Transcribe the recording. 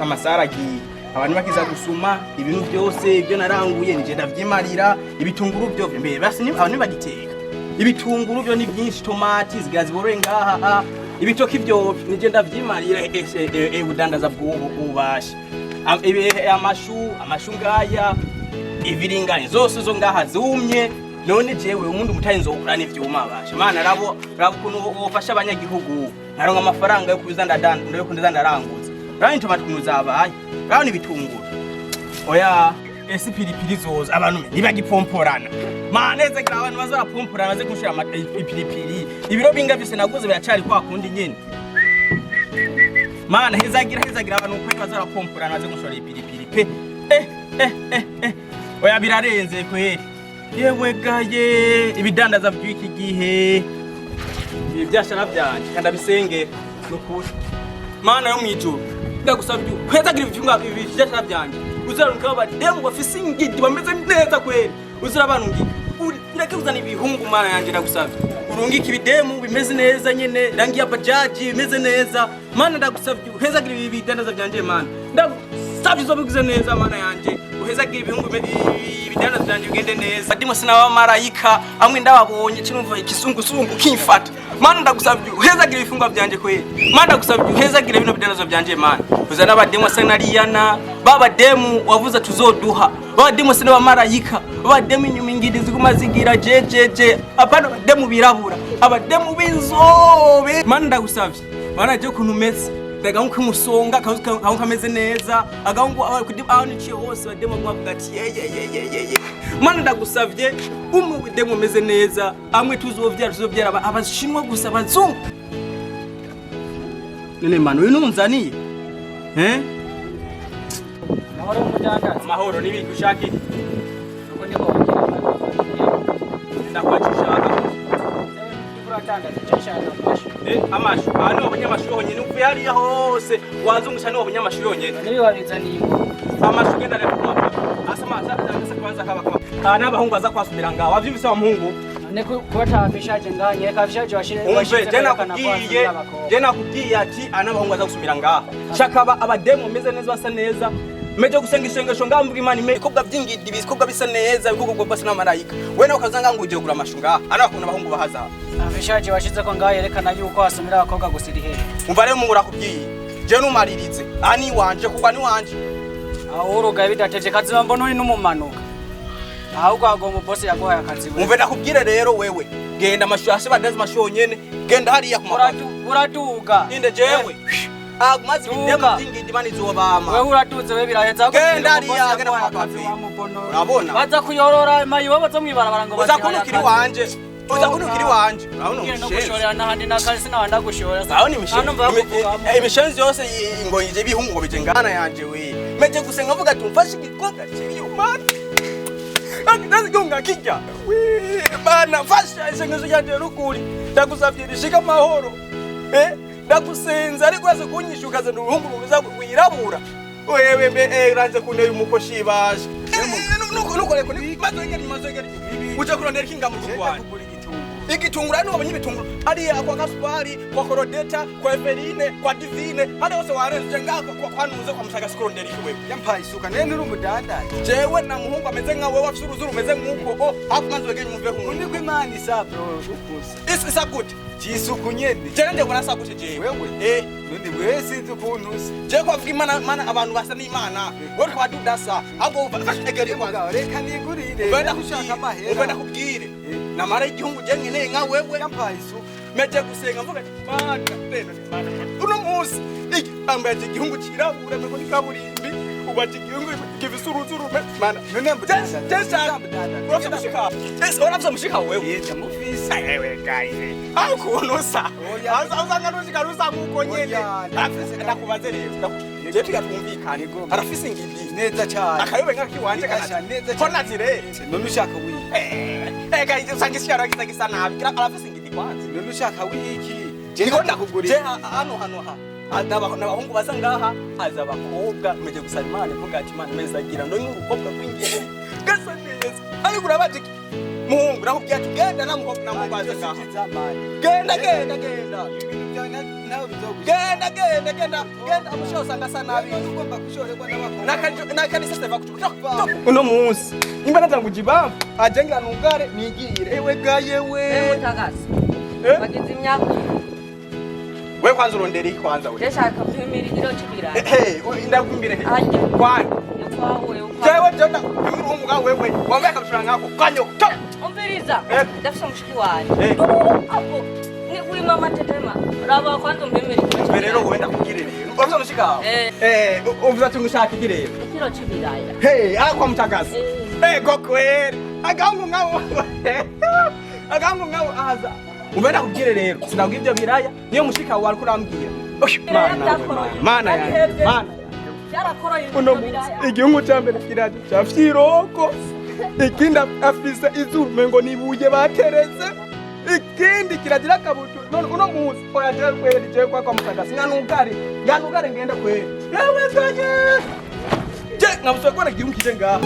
Amasaha aragiye, abantu bakiza gusuma ibintu byose. Ibyo naranguye nije ndavyimarira. Ibitunguru byo mbere basi abantu ntibagiteka. Ibitunguru byo ni byinshi, tomati zigira ziboroye ngaha. Ibitoki byo nije ndavyimarira. Ese ubudandaza bw'ubu ubasha. Amashu ngaya, ibiringani zose zo ngaha zumye. None jewe umuntu mutayi nzokura n'ivyuma basha. Mana, rabo ukuntu wofasha abanyagihugu, nkaronka amafaranga yo kuza ndadanda, yo kundiza ndaranguza. Urabona itomati ukuntu zabaye, urabona ibitunguru. Oya, ese ipiripiri zoza abantu ntibagipomporana? Maneze gira abantu bazarapomporana baze kunshira ipiripiri. Ibiro binga vyose naguze biracari kwa kundi nyene. Mana, hezagira, hezagira abantu kweli bazarapomporana baze kunshora ipiripiri pe. Oya, birarenze kweli. Yewe gaye, ibidandaza by'iki gihe, ibi byashara byanje kandi abisenge nukuri. Mana yo mwijuru, ndagusabye kwezagira ivyunga ibi byashara byanje, uzarunka abademu bafise ingidi bameze neza kweli. Uzira abantu ngi ureke kuzana ibihungu. Mana yanje, ndagusabye urungike ibidemu bimeze neza nyene, rangi ya bajaji bimeze neza. Mana, ndagusabye uhezagira ibi bidandaza byanje. Mana, ndagusabye uzobiguze neza. Mana yanje, uhezagira ibihungu, ibidandaza byanje bigende neza. Ndimo sinabamarayika amwe ndababonye cinumva ikisungusungu kimfata. Mana, ndagusabye uhezagira ibifungwa byanje kweli. Mana, ndagusabye uhezagira bino bidandazo byanje. Mana, uzana abademu asa na Riyana, babademu wavuze tuzoduha, babademu asa n'abamarayika, babademu inyuma ingidi ziguma zigira jejeje, apana abademu birabura, abademu b'inzobe. Mana, ndagusabye. Mana, je ukuntu umeze, ndagahungu k'umusonga, agahungu kameze neza, agahungu aho niciye hose abademu bavuga ati yeyeyeyeye. Mana, ndagusavye umwe demu umeze neza, amwe tuzovyara abashinwa gusa, abazungu. None mana, uyu nunzaniye eh? Mahoro umudandaza. Amahoro. N'ibiki ushaka iki? Uko ndiko wagira. Ndakwaca ushaka. Uratangaza icyo nshaka amashu. Amashu aha niho wabonye amashu yonyene? Uvuye hariya hose wazungusha, niho wabonye amashu yonyene? Nibi wabizaniye ngo. Amashu, genda rero kumapa asa asa kwanza kaba kaba aha n'abahungu baza kwasubira ngaho. Wavyumvise wa muhungu? None kuba tafishaje nganye kafishaje washire. Umve, je nakubwiye ati aha n'abahungu baza gusumira ngaha. Shaka abademu bameze neza, basa neza. Meje gusenga isengesho ngaha, mvuga Imana ime ibikorwa by'ingidi, ibikorwa bisa neza, ibikorwa basa n'amarayika. We nawe ukaza ngaha ngo ugiye kugura amashu ngaha, ana bakunda abahungu bahaza. Afishaje washize ko ngaho yerekana yuko hasumira abakobwa gusa iri hehe? Umva rero mungu, rakubwiye je numaririze, aha ni iwanje, kugwa ni wanje. Aho urugaye bidatevye kazima mbona uri n'umumanuka. Ahubwo agomba boss yaguhaye akazi we. Umve, ndakubwire rero, wewe genda amashu hasi badanze amashu yonyene, genda hariya ku mapapa. Uraduga. Inde jewe maze ibidemu Duga. by'ingidi mani izobama. Wewe uraduze, we biraheza. Genda hariya, genda ku mapapa. Urabona? Baza kuyorora mayibobo zo mwibarabara ngo Uza kunukira iwanje, uza kunukira iwanje, urabona? Ngiye no Umushenzi. gushorera n'ahandi n'akazi sinabanda gushorera. Aho ni Hano mva kuvuga. imishenzi yose ngo ije ibihungu ngo bije ngana yanje. We meje gusenga mvuga ati mfashe igikorwa kiri mana ndazigunga kijya we. Mana, mfasha isengesho ryanje rukuri, ndagusavye rishika amahoro. Ndagusenza ariko uraze kunyishuka ukaza uruhungu ruza wirabura wewe mbe uranze kuntera umukoshi baje nukoreko mazogera inyuma, zogera inyuma, uje kurondera ikinga mu rugo rwanje. Kugura igitunguru. Igitunguru hano wabonye ibitunguru hariya kwa Kasupari, kwa Korodeta, kwa Everine, kwa Divine, hariya hose warenze ngaho kwa Nuze, kwa Musagasi, kurondera iki wewe? Yampaye isuka nene uri umudandaza. Jewe na muhungu ameze nka wewe afise uruzuru rumeze nk'uko o hafu maze wegeye umuve Undi nk'undi. ko Imana isa bro ukusa. Isi isa gute? Cyisuku nyene. Jewe nje ubona asa gute jewe? Wewe? None wewe sinzi ukuntu usa. Jewe ko bavuga Imana, Imana, abantu basa n'Imana, wewe tukaba tudasa. Ahubwo fashe egeri kwanza. Mugabo, reka nigurire. Umve, Ushaka amahera. umve ndakubwire, namara igihungu je nkeneye nka wewe. Yampaye isuka. Meje gusenga mvuga ati Mana rero Mana, uno munsi iki ambaye igihungu cirabura mego ni kaburimbi, ubaje igihungu gifise uruzuru Mana. None mbudandaza. Urafise mushika? Ese urafise mushika wewe? Eh, ndamufise. Ewe gaye, aho ukuntu usa. Oya. Usanga nushika rusa nkuko nyene. Oya, Arafise, ndakubaze rero, je tuga twumvikane. Yego. Arafise ingidi? Neza cyane. Akayobe nk'akiwanje. Kasha neza ko cyane. natire. None ushaka wiki? Ega usanga ishyara gisa gisa nabi. Arafise ingidi kwanza? None ushaka wiki? Niko ndakugurira. Je hano hano ha n'abahungu baza ngaha aza abakobwa. Meje gusaba Imana ivuga ati Imana meza agira ndo nk'umukobwa kw'ingeri gasa neza, ariko urabaje iki? Muhungu, nakubwiye ati genda namukobwa namubaze ngaha. Genda, genda, genda. Ibintu byawe nawe bizoba. Genda genda genda genda, amushaho usanga asa nabi. Ugomba gushorerwa n'abakobwa. Nakanisa seva kuchuka uno munsi imba natanguje ibamfu ajengira nungare nigire ewe gayewe. Mutagasi. Eh? Bagize imyaka. We kwanza urondera iki kwanza we? Ndashaka kupimira ikiro c'ibirayi. Hey, ndakumbire he? Harya. Kwani Ukwawe ukwawe. Jewe jewe ndakumbira umuga wewe wambaye akabutura nkako kanyo to. Umviriza. Eh. Ndafise mushiki wanje. Eh. Apo ni wima amatetema. Raba kwanza umpimire ikiro Mbe rero c'ibirayi. wowe ndakubwire rero uvuze mushika wawe. Eh. Eh, uvuze ati ngushaka iki rero? Ikiro c'ibirayi. Hey, akwa mutagazi. Eh. Eh, gokweri agangu nkawo, agangu nkawo aza. Umbe ndakubwire rero, sinabwira ibyo biraya niyo mushika wawe ariko urambwira. Osh, Ibiraya mana we, byakoroye. mana yanjye, Ndabihevye. mana. Byarakoroye Uno ibiro munsi biraya. igihugu cya mbere kiraje ca fyiroko, ikindi afise izuru mengo nibuye bateretse, ikindi kiragira akabutura. None uno munsi oya jewe kweri, jewe kwa mutagasi nganugare nganugare ngende kweri. Yewe kaje je nkabusaba kubona igihugu kije ngaha.